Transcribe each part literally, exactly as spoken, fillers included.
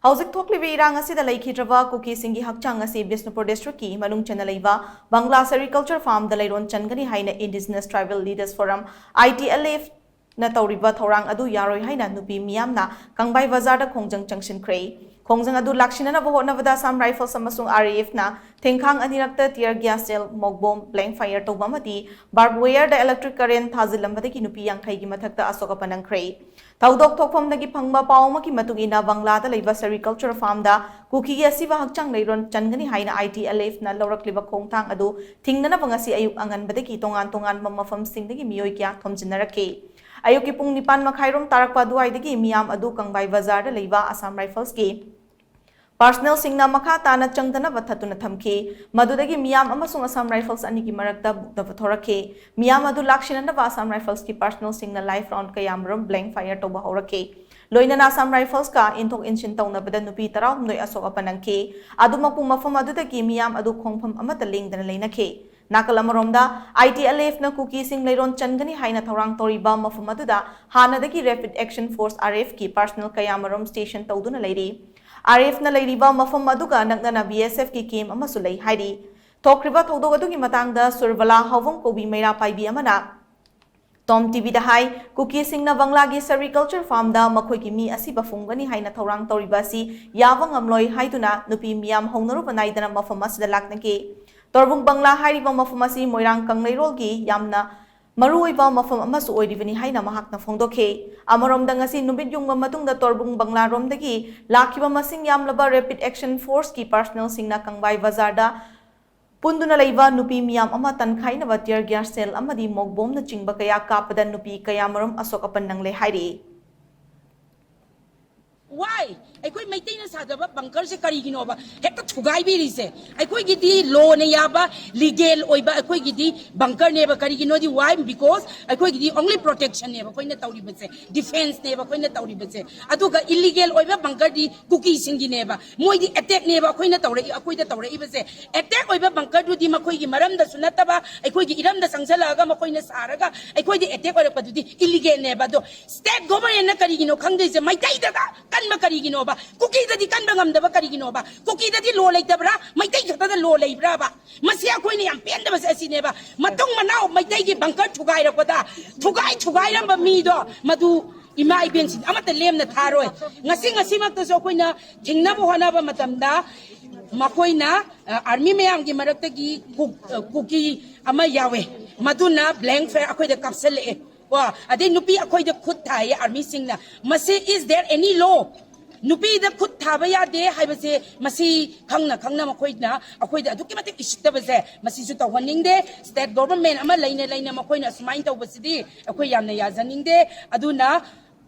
ꯍꯧꯖꯤꯛ ꯊꯣꯛꯂꯤꯕ ꯏꯔꯥꯡ ꯑꯁꯤꯗ ꯂꯩꯈꯤꯗ꯭ꯔꯕ ꯀꯨꯀꯤꯁꯤꯡꯒꯤ ꯍꯛꯆꯥꯡ ꯑꯁꯤ ꯕꯤꯁꯅꯨꯄꯨꯔ ꯗꯤꯁꯇ꯭ꯔꯤꯛꯀꯤ ꯃꯅꯨꯡ ꯆꯟꯅ ꯂꯩꯕ ꯕꯪꯒ꯭ꯂꯥ ꯁꯦꯔꯤꯀꯜꯆꯔ ꯐꯥꯔꯝꯗ ꯂꯩꯔꯣꯟ ꯆꯟꯒꯅꯤ ꯍꯥꯏꯅ Indigenous Tribal Leaders Forum, I T L F, ꯅ ꯇꯧꯔꯤꯕ ꯊꯧꯔꯥꯡ ꯑꯗꯨ ꯌꯥꯔꯣꯏ ꯍꯥꯏꯅ ꯅꯨꯄꯤ ꯃꯤꯌꯥꯝꯅ ꯀꯪꯕꯥꯏ ꯕꯖꯥꯔꯗ ꯈꯣꯡꯖꯪ ꯆꯪꯁꯤꯟꯈ꯭ꯔꯦ꯫ ꯈꯣꯡꯖꯪ ꯑꯗꯨ ꯂꯥꯛꯁꯤꯟꯅꯅꯕ ꯍꯣꯠꯅꯕꯗ Assam Rifles ꯑꯃꯁꯨꯡ R A F ꯅ ꯊꯦꯡꯈꯥꯡ ꯑꯅꯤꯔꯛꯇ tear gas shell, ꯃꯣꯛꯕꯣꯝ, blank fire ꯇꯧꯕ ꯑꯃꯗꯤ barbed wire ꯗ electric current ꯊꯥꯖꯤꯜꯂꯝꯕꯗꯒꯤ ꯅꯨꯄꯤ ꯌꯥꯡꯈꯩꯒꯤ ꯃꯊꯛꯇ ꯑꯁꯣꯛ ꯑꯄꯟ ꯅꯪꯈ꯭ꯔꯦ꯫ ꯊꯧꯗꯣꯛ ꯊꯣꯛꯐꯝꯗꯒꯤ ꯐꯪꯕ ꯄꯥꯎ ꯑꯃꯒꯤ ꯃꯇꯨꯡ ꯏꯟꯅ, ꯕꯪꯒ꯭ꯂꯥꯗ ꯂꯩꯕ ꯁꯦꯔꯤꯀꯜꯆꯔ ꯐꯥꯔꯝꯗ ꯀꯨꯀꯤꯒꯤ ꯑꯁꯤꯕ ꯍꯛꯆꯥꯡ ꯂꯩꯔꯣꯟ ꯆꯟꯒꯅꯤ ꯍꯥꯏꯅ I T L F ꯅ ꯂꯧꯔꯛꯂꯤꯕ ꯈꯣꯡꯊꯥꯡ ꯑꯗꯨ ꯊꯤꯡꯅꯅꯕ ꯉꯁꯤ ꯑꯌꯨꯛ ꯑꯉꯟꯕꯗꯒꯤ ꯇꯣꯉꯥꯟ ꯇꯣꯉꯥꯟꯕ ꯃꯐꯝꯁꯤꯡꯗꯒꯤ ꯃꯤꯑꯣꯏ ꯀꯌꯥ ꯊꯣꯝꯖꯤꯟꯅꯔꯛꯈꯤ꯫ ꯑꯌꯨꯛꯀꯤ ꯄꯨꯡ ꯅꯤꯄꯥꯟ ꯃꯈꯥꯏꯔꯣꯝ ꯇꯥꯔꯛꯄ ꯑꯗꯨꯋꯥꯏꯗꯒꯤ ꯃꯤꯌꯥꯝ ꯑꯗꯨ ꯀꯪꯕꯥꯏ ꯕꯖꯥꯔꯗ ꯂꯩꯕ Assam Rifles ꯀꯤ personnel ꯁꯤꯡꯅ ꯃꯈꯥ ꯇꯥꯅ ꯆꯪꯗꯅꯕ ꯊꯠꯇꯨꯅ ꯊꯝꯈꯤ꯫ ꯃꯗꯨꯗꯒꯤ ꯃꯤꯌꯥꯝ ꯑꯃꯁꯨꯡ Assam Rifles ꯑꯅꯤꯒꯤ ꯃꯔꯛꯇ ꯃꯨꯛꯅꯕ ꯊꯣꯔꯛꯈꯤ꯫ ꯃꯤꯌꯥꯝ ꯑꯗꯨ ꯂꯥꯛꯁꯤꯟꯅꯅꯕ Assam Rifles ꯀꯤ personnel ꯁꯤꯡꯅ live round ꯀꯌꯥꯃꯔꯨꯝ blank fire ꯇꯧꯕ ꯍꯧꯔꯛꯈꯤ꯫ ꯂꯣꯏꯅꯅ Assam Rifles ꯀ ꯏꯟꯊꯣꯛ ꯏꯟꯁꯤꯟ ꯇꯧꯅꯕꯗ ꯅꯨꯄꯤ ꯇꯔꯥꯍꯨꯝꯗꯣꯏ ꯑꯁꯣꯛ ꯑꯄꯟ ꯅꯪꯈꯤ꯫ ꯑꯗꯨꯃꯛꯄꯨ, ꯃꯐꯝ ꯑꯗꯨꯗꯒꯤ ꯃꯤꯌꯥꯝ ꯑꯗꯨ ꯈꯣꯡꯐꯝ ꯑꯃꯠꯇ ꯂꯦꯡꯗꯅ ꯂꯩꯅꯈꯤ꯫ ꯅꯥꯀꯜ ꯑꯃꯔꯣꯝꯗ, I T L F ꯅ ꯀꯨꯀꯤꯁꯤꯡ ꯂꯩꯔꯣꯟ ꯆꯟꯒꯅꯤ ꯍꯥꯏꯅ ꯊꯧꯔꯥꯡ ꯇꯧꯔꯤꯕ ꯃꯐꯝ ꯑꯗꯨꯗ ꯍꯥꯟꯅꯗꯒꯤ Rapid Action Force, R A F ꯀꯤ personnel ꯀꯌꯥꯃꯔꯨꯝ station ꯇꯧꯗꯨꯅ ꯂꯩꯔꯤ꯫ R A F ꯅ ꯂꯩꯔꯤꯕ ꯃꯐꯝ ꯑꯗꯨꯒ ꯅꯛꯅꯅ B S F ꯀꯤ camp ꯑꯃꯁꯨ ꯂꯩ ꯍꯥꯏꯔꯤ꯫ ꯊꯣꯛꯈ꯭ꯔꯤꯕ ꯊꯧꯗꯣꯛ ꯑꯗꯨꯒꯤ ꯃꯇꯥꯡꯗ ꯁꯨꯔꯕꯂꯥ ꯍꯥꯎꯕꯝ ꯀꯧꯕꯤ ꯃꯩꯔꯥ ꯄꯥꯏꯕꯤ ꯑꯃꯅ Tom T V ꯗ ꯍꯥꯏ, ꯀꯨꯀꯤꯁꯤꯡꯅ ꯕꯪꯒ꯭ꯂꯥꯒꯤ ꯁꯦꯔꯤꯀꯜꯆꯔ ꯐꯥꯔꯝꯗ ꯃꯈꯣꯏꯒꯤ ꯃꯤ ꯑꯁꯤꯕ ꯐꯨꯝꯒꯅꯤ ꯍꯥꯏꯅ ꯊꯧꯔꯥꯡ ꯇꯧꯔꯤꯕ ꯑꯁꯤ ꯌꯥꯕ ꯉꯝꯂꯣꯏ ꯍꯥꯏꯗꯨꯅ ꯅꯨꯄꯤ ꯃꯤꯌꯥꯝ ꯍꯧꯅꯔꯨꯕ ꯅꯥꯏꯗꯅ ꯃꯐꯝ ꯑꯁꯤꯗ ꯂꯥꯛꯅꯈꯤ꯫ ꯇꯣꯔꯕꯨꯡ ꯕꯪꯒ꯭ꯂꯥ ꯍꯥꯏꯔꯤꯕ ꯃꯐꯝ ꯑꯁꯤ ꯃꯣꯏꯔꯥꯡ ꯀꯪꯂꯩꯔꯣꯜꯒꯤ ꯌꯥꯝꯅ ꯃꯔꯨꯑꯣꯏꯕ ꯃꯐꯝ ꯑꯃꯁꯨ ꯑꯣꯏꯔꯤꯕꯅꯤ ꯍꯥꯏꯅ ꯃꯍꯥꯛꯅ ꯐꯣꯡꯗꯣꯛꯈꯤ꯫ ꯑꯃꯔꯣꯝꯗ, ꯉꯁꯤ ꯅꯨꯃꯤꯠ ꯌꯨꯡꯕ ꯃꯇꯨꯡꯗ ꯇꯣꯔꯕꯨꯡ ꯕꯪꯒ꯭ꯂꯥꯔꯣꯝꯗꯒꯤ ꯂꯥꯛꯈꯤꯕ ꯃꯁꯤꯡ ꯌꯥꯝꯂꯕ Rapid Action Force ꯀꯤ personnel ꯁꯤꯡꯅ ꯀꯪꯕꯥꯏ ꯕꯖꯥꯔꯗ ꯄꯨꯟꯗꯨꯅ ꯂꯩꯕ ꯅꯨꯄꯤ ꯃꯤꯌꯥꯝ ꯑꯃ ꯇꯟꯈꯥꯏꯅꯕ tear gas shell ꯑꯃꯗꯤ ꯃꯣꯛꯕꯣꯝꯅꯆꯤꯡꯕ ꯀꯌꯥ ꯀꯥꯞꯄꯗ ꯅꯨꯄꯤ ꯀꯌꯥꯃꯔꯨꯝ ꯑꯁꯣꯛ ꯑꯄꯟ ꯅꯪꯂꯦ ꯍꯥꯏꯔꯤ꯫ Why? ꯑꯩꯈꯣꯏ ꯃꯩꯇꯩꯅ ꯊꯥꯗꯕ ꯕꯪꯀꯔꯁꯦ ꯀꯔꯤꯒꯤꯅꯣꯕ ꯍꯦꯛꯇ ꯊꯨꯒꯥꯏꯕꯤꯔꯤꯁꯦ? ꯑꯩꯈꯣꯏꯒꯤꯗꯤ ꯂꯣꯅ ꯌꯥꯕ, ꯂꯤꯒꯦꯜ ꯑꯣꯏꯕ ꯑꯩꯈꯣꯏꯒꯤꯗꯤ ꯕꯪꯀꯔꯅꯦꯕ꯫ ꯀꯔꯤꯒꯤꯅꯣꯗꯤ, why? Because ꯑꯩꯈꯣꯏꯒꯤꯗꯤ only protectionꯅꯦꯕ ꯑꯩꯈꯣꯏꯅ ꯇꯧꯔꯤꯕꯁꯦ, defenceꯅꯦꯕ ꯑꯩꯈꯣꯏꯅ ꯇꯧꯔꯤꯕꯁꯦ꯫ ꯑꯗꯨꯒ ꯏꯂꯤꯒꯦꯜ ꯑꯣꯏꯕ ꯕꯪꯀꯔꯗꯤ ꯀꯨꯀꯤꯁꯤꯡꯒꯤꯅꯦꯕ, ꯃꯣꯏꯗꯤ ꯑꯦꯇꯦꯛꯅꯦꯕ ꯑꯩꯈꯣꯏꯅ ꯇꯧꯔꯛꯏ ꯑꯩꯈꯣꯏꯗ ꯇꯧꯔꯛꯏꯕꯁꯦ꯫ ꯑꯦꯇꯦꯛ ꯑꯣꯏꯕ ꯕꯪꯀꯔꯗꯨꯗꯤ ꯃꯈꯣꯏꯒꯤ ꯃꯔꯝꯗꯁꯨ ꯅꯠꯇꯕ ꯑꯩꯈꯣꯏꯒꯤ ꯏꯔꯝꯗ ꯆꯪꯁꯤꯜꯂꯛꯑꯒ ꯃꯈꯣꯏꯅ ꯁꯥꯔꯒ ꯑꯩꯈꯣꯏꯗ ꯑꯦꯇꯦꯛ ꯑꯣꯏꯔꯛꯄꯗꯨꯗꯤ ꯏꯂꯤꯒꯦꯜꯅꯦꯕ꯫ ꯑꯗꯣ ꯁ꯭ꯇꯦꯠ ꯒꯣꯚꯔꯟꯃꯦꯟꯠꯅ ꯀꯔꯤꯒꯤꯅꯣ ꯈꯪꯗ꯭ꯔꯤꯁꯦ? ꯃꯩꯇꯩꯗꯗ ꯀꯟꯕ ꯀꯔꯤꯒꯤꯅꯣꯕ? ꯀꯨꯀꯤꯗꯗꯤ ꯀꯟꯕ ꯉꯝꯗꯕ ꯀꯔꯤꯒꯤꯅꯣꯕ? ꯀꯨꯀꯤꯗꯗꯤ ꯂꯣ ꯂꯩꯇꯕ꯭ꯔꯥ? ꯃꯩꯇꯩ ꯈꯛꯇꯗ ꯂꯣ ꯂꯩꯕ꯭ꯔꯥꯕ? ꯃꯁꯤ ꯑꯩꯈꯣꯏꯅ ꯌꯥꯝ ꯄꯦꯟꯗꯕꯁꯦ ꯑꯁꯤꯅꯦꯕ꯫ ꯃꯇꯨꯡ ꯃꯅꯥꯎ ꯃꯩꯇꯩꯒꯤ ꯕꯪꯀꯔ ꯊꯨꯒꯥꯏꯔꯛꯄꯗ ꯊꯨꯒꯥꯏ ꯊꯨꯒꯥꯏꯔꯝꯕ ꯃꯤꯗꯣ ꯃꯗꯨ ꯏꯃꯥ ꯏꯕꯦꯟꯁꯤꯡ ꯑꯃꯠꯇ ꯂꯦꯝꯅ ꯊꯥꯔꯣꯏ꯫ ꯉꯁꯤ ꯉꯁꯤꯃꯛꯇꯁꯨ ꯑꯩꯈꯣꯏꯅ ꯊꯤꯡꯅꯕ ꯍꯣꯠꯅꯕ ꯃꯇꯝꯗ ꯃꯈꯣꯏꯅ, ꯑ, ꯑꯥꯔꯃꯤ ꯃꯌꯥꯝꯒꯤ ꯃꯔꯛꯇꯒꯤ ꯀꯨꯛ-, ꯑ, ꯀꯨꯀꯤ ꯑꯃ ꯌꯥꯎꯋꯦ, ꯃꯗꯨꯅ ꯕ꯭ꯂꯦꯡ ꯐꯥꯌꯔ ꯑꯩꯈꯣꯏꯗ ꯀꯥꯞꯁꯤꯜꯂꯛꯑꯦ꯫ ꯀꯣ, ꯑꯗꯩ ꯅꯨꯄꯤ ꯑꯩꯈꯣꯏꯗ ꯈꯨꯠ ꯊꯥꯏꯌꯦ ꯑꯥꯔꯃꯤꯁꯤꯡꯅ꯫ ꯃꯁꯤ, is there any law? ꯅꯨꯄꯤꯗ ꯈꯨꯠ ꯊꯥꯕ ꯌꯥꯗꯦ ꯍꯥꯏꯕꯁꯦ ꯃꯁꯤ ꯈꯪꯅ ꯈꯪꯅ ꯃꯈꯣꯏꯅ ꯑꯩꯈꯣꯏꯗ ꯑꯗꯨꯛꯀꯤ ꯃꯇꯤꯛ ꯎꯁꯤꯠꯇꯕꯁꯦ ꯃꯁꯤꯁꯨ ꯇꯧꯍꯟꯅꯤꯡꯗꯦ꯫ ꯁ꯭ꯇꯦꯠ ꯒꯣꯚꯔꯟꯃꯦꯟꯠ ꯑꯃ ꯂꯩꯅ ꯂꯩꯅ ꯃꯈꯣꯏꯅ ꯑꯁꯨꯃꯥꯏꯅ ꯇꯧꯕꯁꯤꯗꯤ ꯑꯩꯈꯣꯏ ꯌꯥꯝꯅ ꯌꯥꯖꯅꯤꯡꯗꯦ꯫ ꯑꯗꯨꯅ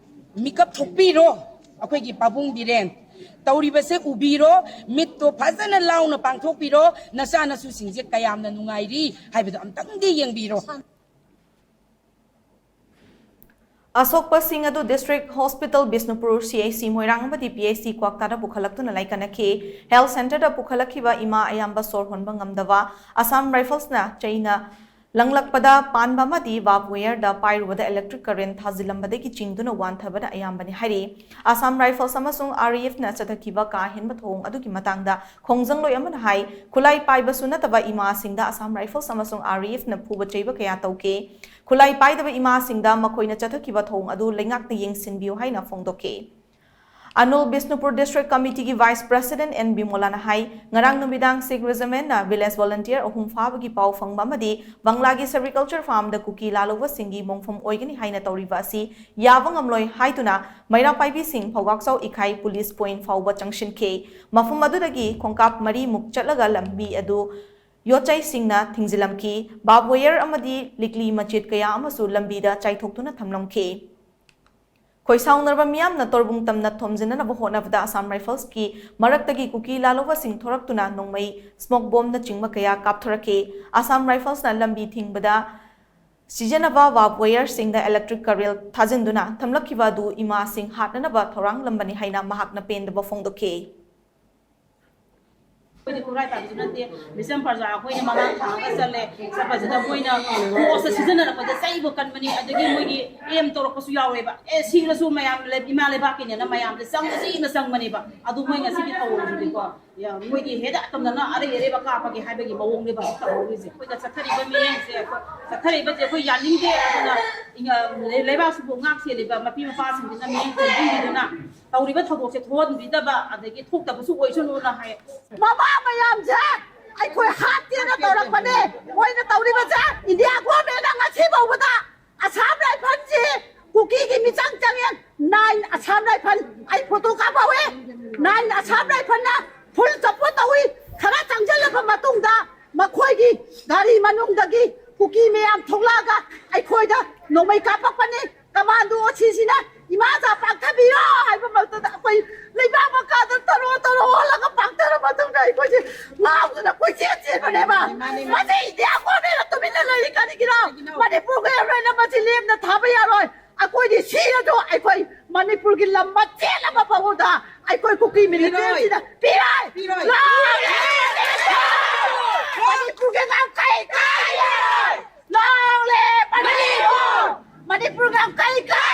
ꯃꯤꯀꯞ ꯊꯣꯛꯄꯤꯔꯣ, ꯑꯩꯈꯣꯏꯒꯤ ꯄꯥꯕꯨꯡ ꯕꯤꯔꯦꯟ꯫ ꯇꯧꯔꯤꯕꯁꯦ ꯎꯕꯤꯔꯣ, ꯃꯤꯠꯇꯣ ꯐꯖꯅ ꯂꯥꯎꯅ ꯄꯥꯡꯊꯣꯛꯄꯤꯔꯣ꯫ ꯅꯆꯥꯅꯁꯨꯁꯤꯡꯁꯦ ꯀꯌꯥꯝꯅ ꯅꯨꯡꯉꯥꯏꯔꯤ ꯍꯥꯏꯕꯗꯣ ꯑꯝꯇꯪꯗꯤ ꯌꯦꯡꯕꯤꯔꯣ꯫ ꯑꯁꯣꯛꯄꯁꯤꯡ ꯑꯗꯨ ꯗꯤꯁꯇ꯭ꯔꯤꯛ ꯍꯣꯁꯄꯤꯇꯥꯜ ꯕꯤꯁꯅꯨꯄꯨꯔ, ꯁꯤ ꯑꯩꯆ ꯁꯤ ꯃꯣꯏꯔꯥꯡ ꯑꯃꯗꯤ ꯄꯤ ꯑꯩꯆ ꯁꯤ ꯀ꯭ꯋꯥꯛꯇꯥꯗ ꯄꯨꯈꯠꯂꯛꯇꯨꯅ ꯂꯥꯏꯀꯠꯅꯈꯤ꯫ ꯍꯦꯜꯊ ꯁꯦꯟꯇꯔꯗ ꯄꯨꯈꯠꯂꯛꯈꯤꯕ ꯏꯃꯥ ꯑꯌꯥꯝꯕ ꯁꯣꯔ ꯍꯣꯟꯕ ꯉꯝꯗꯕ, ꯑꯁꯥꯝ ꯔꯥꯏꯐꯜꯁꯅ ꯆꯩꯅ ꯂꯪꯂꯛꯄꯗ ꯄꯥꯟꯕ ꯑꯃꯗꯤ ꯕꯥꯔꯕ ꯋꯥꯌꯔꯗ ꯄꯥꯏꯔꯨꯕꯗ ꯏꯂꯦꯛꯇ꯭ꯔꯤꯛ ꯀꯔꯦꯟ ꯊꯥꯖꯤꯜꯂꯝꯕꯗꯒꯤ ꯆꯤꯡꯗꯨꯅ ꯋꯥꯟꯊꯕꯅ ꯑꯌꯥꯝꯕꯅ ꯍꯥꯏꯔꯤ꯫ ꯑꯁꯥꯝ ꯔꯥꯏꯐꯜꯁ ꯑꯃꯁꯨꯡ ꯑꯥꯔ ꯏ ꯑꯦꯐꯅ ꯆꯠꯊꯈꯤꯕ ꯀꯥ ꯍꯦꯟꯕ ꯊꯧꯑꯣꯡ ꯑꯗꯨꯒꯤ ꯃꯇꯥꯡꯗ ꯈꯣꯡꯖꯪꯂꯣꯏ ꯑꯃꯅ ꯍꯥꯏ, ꯈꯨꯠꯂꯥꯏ ꯄꯥꯏꯕꯁꯨ ꯅꯠꯇꯕ ꯏꯃꯥꯁꯤꯡꯗ ꯑꯁꯥꯝ ꯔꯥꯏꯐꯜꯁ ꯑꯃꯁꯨꯡ ꯑꯥꯔ ꯏ ꯑꯦꯐꯅ ꯐꯨꯕ ꯆꯩꯕ ꯀꯌꯥ ꯇꯧꯈꯤ꯫ ꯈꯨꯠꯂꯥꯏ ꯄꯥꯏꯗꯕ ꯏꯃꯥꯁꯤꯡꯗ ꯃꯈꯣꯏꯅ ꯆꯠꯊꯈꯤꯕ ꯊꯧꯑꯣꯡ ꯑꯗꯨ ꯂꯩꯉꯥꯛꯅ ꯌꯦꯡꯁꯤꯟꯕꯤꯌꯨ ꯍꯥꯏꯅ ꯐꯣꯡꯗꯣꯛꯈꯤ꯫ ꯑꯅꯨꯜ ꯕꯤꯁꯅꯨꯄꯨꯔ ꯗꯤꯁꯇ꯭ꯔꯤꯛ ꯀꯃꯤꯇꯤꯒꯤ ꯚꯥꯏꯁ ꯄ꯭ꯔꯁꯤꯗꯦꯟꯠ ꯑꯦꯟ ꯕꯤꯃꯣꯂꯥꯅ ꯍꯥꯏ, ꯉꯔꯥꯡ ꯅꯨꯃꯤꯗꯥꯡ ꯁꯤꯈ ꯔꯦꯖꯤꯃꯦꯟꯠꯅ ꯚꯤꯂꯦꯖ ꯚꯣꯂꯨꯟꯇꯤꯌꯔ ꯑꯍꯨꯝ ꯐꯥꯕꯒꯤ ꯄꯥꯎ ꯐꯪꯕ ꯑꯃꯗꯤ ꯕꯪꯂꯥꯒꯤ ꯁꯦꯔꯤꯀꯜꯆꯔ ꯐꯥꯔꯝꯗ ꯀꯨꯀꯤ ꯂꯥꯜꯂꯧꯕꯁꯤꯡꯒꯤ ꯃꯣꯡꯐꯝ ꯑꯣꯏꯒꯅꯤ ꯍꯥꯏꯅ ꯇꯧꯔꯤꯕ ꯑꯁꯤ ꯌꯥꯕ ꯉꯝꯂꯣꯏ ꯍꯥꯏꯗꯨꯅ ꯃꯩꯔꯥ ꯄꯥꯏꯕꯤꯁꯤꯡ ꯐꯧꯒꯥꯛꯆꯥꯎ ꯏꯈꯥꯏ ꯄꯨꯂꯤꯁ ꯄꯣꯏꯟꯠ ꯐꯥꯎꯕ ꯆꯪꯁꯤꯟꯈꯤ꯫ ꯃꯐꯝ ꯑꯗꯨꯗꯒꯤ ꯈꯣꯡꯀꯥꯞ ꯃꯔꯤꯃꯨꯛ ꯆꯠꯂꯒ ꯂꯝꯕꯤ ꯑꯗꯨ ꯌꯣꯠꯆꯩꯁꯤꯡꯅ ꯊꯤꯡꯖꯤꯜꯂꯝꯈꯤ꯫ ꯕꯥꯔꯕ ꯋꯥꯌꯔ ꯑꯃꯗꯤ ꯂꯤꯛꯂꯤ ꯃꯆꯦꯠ ꯀꯌꯥ ꯑꯃꯁꯨ ꯂꯝꯕꯤꯗ ꯆꯥꯏꯊꯣꯛꯇꯨꯅ ꯊꯝꯂꯝꯈꯤ꯫ ꯈꯣꯏꯁꯥꯎꯅꯔꯕ ꯃꯤꯌꯥꯝꯅ ꯇꯣꯔꯕꯨꯡ ꯇꯝꯅ ꯊꯣꯝꯖꯤꯟꯅꯅꯕ ꯍꯣꯠꯅꯕꯗ ꯑꯁꯥꯝ ꯔꯥꯏꯐꯜꯁꯀꯤ ꯃꯔꯛꯇꯒꯤ ꯀꯨꯀꯤ ꯂꯥꯜꯂꯧꯕꯁꯤꯡ ꯊꯣꯔꯛꯇꯨꯅ ꯅꯣꯡꯃꯩ, ꯁ꯭ꯃꯣꯛ ꯕꯣꯝꯅꯆꯤꯡꯕ ꯀꯌꯥ ꯀꯥꯞꯊꯣꯔꯛꯈꯤ꯫ ꯑꯁꯥꯝ ꯔꯥꯏꯐꯜꯁꯅ ꯂꯝꯕꯤ ꯊꯤꯡꯕꯗ ꯁꯤꯖꯤꯟꯅꯕ ꯕꯥꯔꯕ ꯋꯥꯌꯔꯁꯤꯡꯗ ꯏꯂꯦꯛꯇ꯭ꯔꯤꯛ ꯀꯔꯦꯟ ꯊꯥꯖꯤꯟꯗꯨꯅ ꯊꯝꯂꯛꯈꯤꯕ ꯑꯗꯨ ꯏꯃꯥꯁꯤꯡ ꯍꯥꯠꯅꯅꯕ ꯊꯧꯔꯥꯡꯂꯝꯕꯅꯤ ꯍꯥꯏꯅ ꯃꯍꯥꯛꯅ ꯄꯦꯟꯗꯕ ꯐꯣꯡꯗꯣꯛꯈꯤ꯫ ꯑꯩꯈꯣꯏꯗꯤ ꯈꯨꯔꯥꯏ ꯇꯥꯕꯁꯨ ꯅꯠꯇꯦ꯫ ꯃꯤꯆꯝ ꯄ꯭ꯔꯖꯥ ꯑꯩꯈꯣꯏꯅ ꯃꯃꯥꯡ ꯊꯥꯡꯉꯒ ꯆꯠꯂꯦ꯫ ꯆꯠꯄꯁꯤꯗ ꯃꯣꯏꯅ ꯐꯣꯔꯁꯇ ꯁꯤꯖꯤꯟꯅꯔꯛꯄꯗ ꯆꯩꯕ ꯀꯟꯕꯅꯤ, ꯑꯗꯒꯤ ꯃꯣꯏꯒꯤ ꯑꯦꯝ ꯇꯧꯔꯛꯄꯁꯨ ꯌꯥꯎꯔꯦꯕ꯫ ꯑꯦ, ꯁꯤꯔꯁꯨ ꯃꯌꯥꯝ ꯂꯩ-, ꯏꯃꯥ ꯂꯩꯕꯥꯛꯀꯤꯅꯦꯅ ꯃꯌꯥꯝꯁꯦ ꯆꯪꯁꯤꯅ ꯆꯪꯕꯅꯦꯕ꯫ ꯑꯗꯨ ꯃꯣꯏ ꯉꯁꯤꯗꯤ ꯇꯧꯔꯤꯁꯤꯗꯤꯀꯣ, ꯌꯥ, ꯃꯣꯏꯒꯤ ꯍꯦꯛꯇ ꯑꯇꯝꯅꯅ ꯑꯔꯩ ꯑꯔꯩꯕ ꯀꯥꯞꯄꯒꯦ ꯍꯥꯏꯕꯒꯤ ꯃꯑꯣꯡꯅꯦꯕ ꯍꯧꯖꯤꯛ ꯇꯧꯍꯧꯔꯤꯁꯦ꯫ ꯑꯩꯈꯣꯏꯗ ꯆꯠꯊꯔꯤꯕ ꯃꯤꯠꯌꯦꯡꯁꯦ, ꯆꯠꯊꯔꯤꯕꯁꯦ ꯑꯩꯈꯣꯏ ꯌꯥꯅꯤꯡꯗꯦ꯫ ꯑꯗꯨꯅ ꯏꯪ-, ꯂꯩ-, ꯂꯩꯕꯥꯛꯁꯤꯕꯨ ꯉꯥꯛ ꯁꯦꯜꯂꯤꯕ ꯃꯄꯤ ꯃꯄꯥꯁꯤꯡꯁꯤꯅ ꯃꯤꯠꯌꯦꯡ ꯆꯪꯕꯤꯗꯨꯅ ꯇꯧꯔꯤꯕ ꯊꯧꯗꯣꯛꯁꯦ ꯊꯣꯛꯍꯟꯕꯤꯗꯕ, ꯑꯗꯒꯤ ꯊꯣꯛꯇꯕꯁꯨ ꯑꯣꯏꯁꯅꯨꯅ ꯍꯥꯏ꯫ ꯃꯃꯥ ꯃꯌꯥꯝꯁꯦ ꯑꯩꯈꯣꯏ ꯍꯥꯠꯀꯦꯅ ꯇꯧꯔꯛꯄꯅꯦ꯫ ꯃꯣꯏꯅ ꯇꯧꯔꯤꯕꯁꯦ ꯏꯟꯗꯤꯌꯥ ꯒꯣꯔꯃꯦꯟꯅ ꯉꯁꯤ ꯐꯥꯎꯕꯗ ꯑꯁꯥꯝ ꯔꯥꯏꯐꯜꯁꯤ ꯀꯨꯀꯤꯒꯤ ꯃꯤꯆꯪ ꯆꯪꯉꯦ꯫ ꯅꯥꯏꯟ ꯑꯁꯥꯝ ꯔꯥꯏꯐꯜ, ꯑꯩ ꯐꯣꯇꯣ ꯀꯥꯞꯍꯧꯋꯦ꯫ ꯅꯥꯏꯟ ꯑꯁꯥꯝ ꯔꯥꯏꯐꯜꯅ ꯐꯨꯜ ꯁꯄꯣꯔꯠ ꯇꯧꯏ꯫ ꯈꯔ ꯆꯪꯁꯤꯜꯂꯕ ꯃꯇꯨꯡꯗ ꯃꯈꯣꯏꯒꯤ ꯒꯥꯔꯤ ꯃꯅꯨꯡꯗꯒꯤ ꯀꯨꯀꯤ ꯃꯌꯥꯝ ꯊꯣꯛꯂꯛꯑꯒ ꯑꯩꯈꯣꯏꯗ ꯅꯣꯡꯃꯩ ꯀꯥꯞꯄꯛꯄꯅꯤ꯫ ꯀꯃꯥꯟꯗꯣ ꯑꯁꯤꯁꯤꯅ ꯏꯃꯥꯆꯥ ꯄꯥꯛꯊꯕꯤꯔꯣ ꯍꯥꯏꯕ ꯃꯛꯇꯗ ꯑꯩꯈꯣꯏ ꯂꯩꯕꯥꯛ ꯃꯈꯥꯗ ꯇꯔꯣ ꯇꯔꯣ ꯑꯣꯜꯂꯒ ꯄꯥꯛꯊꯔ ꯃꯇꯨꯡꯗ ꯑꯩꯈꯣꯏꯁꯦ ꯉꯥꯎꯗꯅ ꯀꯣꯏꯆꯦꯟ ꯆꯦꯟꯕꯅꯦꯕ꯫ ꯃꯁꯤ ꯏꯟꯗꯤꯌꯥ ꯒꯣꯔꯃꯦꯟꯅ ꯇꯨꯃꯤꯟꯅ ꯂꯩꯔꯤ ꯀꯔꯤꯒꯤꯅꯣ? ꯃꯅꯤꯄꯨꯔꯒꯤ ꯑꯣꯏꯅ ꯃꯁꯤ ꯂꯦꯝꯅ ꯊꯥꯕ ꯌꯥꯔꯣꯏ꯫ ꯑꯩꯈꯣꯏꯗꯤ ꯁꯤꯔꯁꯨ ꯑꯩꯈꯣꯏ ꯃꯅꯤꯄꯨꯔꯒꯤ ꯂꯝ ꯃꯆꯦꯠ ꯑꯃ ꯐꯥꯎꯕꯗ ꯑꯩꯈꯣꯏ ꯀꯨꯀꯤ ꯃꯤꯂꯤꯇꯦꯟꯁꯤꯅ ꯄꯤꯔꯣꯏ꯫ ꯄꯤꯔꯣꯏ꯫ ꯂꯥꯎꯔꯦ! ꯃꯅꯤꯄꯨꯔꯒꯤ ꯉꯝꯈꯩ ꯀꯥꯏꯔꯣꯏ! ꯂꯥꯎꯔꯦ! ꯃꯅꯤꯄꯨꯔ! ꯃꯅꯤꯄꯨꯔ ꯉꯝꯈꯩ ꯀꯥꯏꯔꯣꯏ!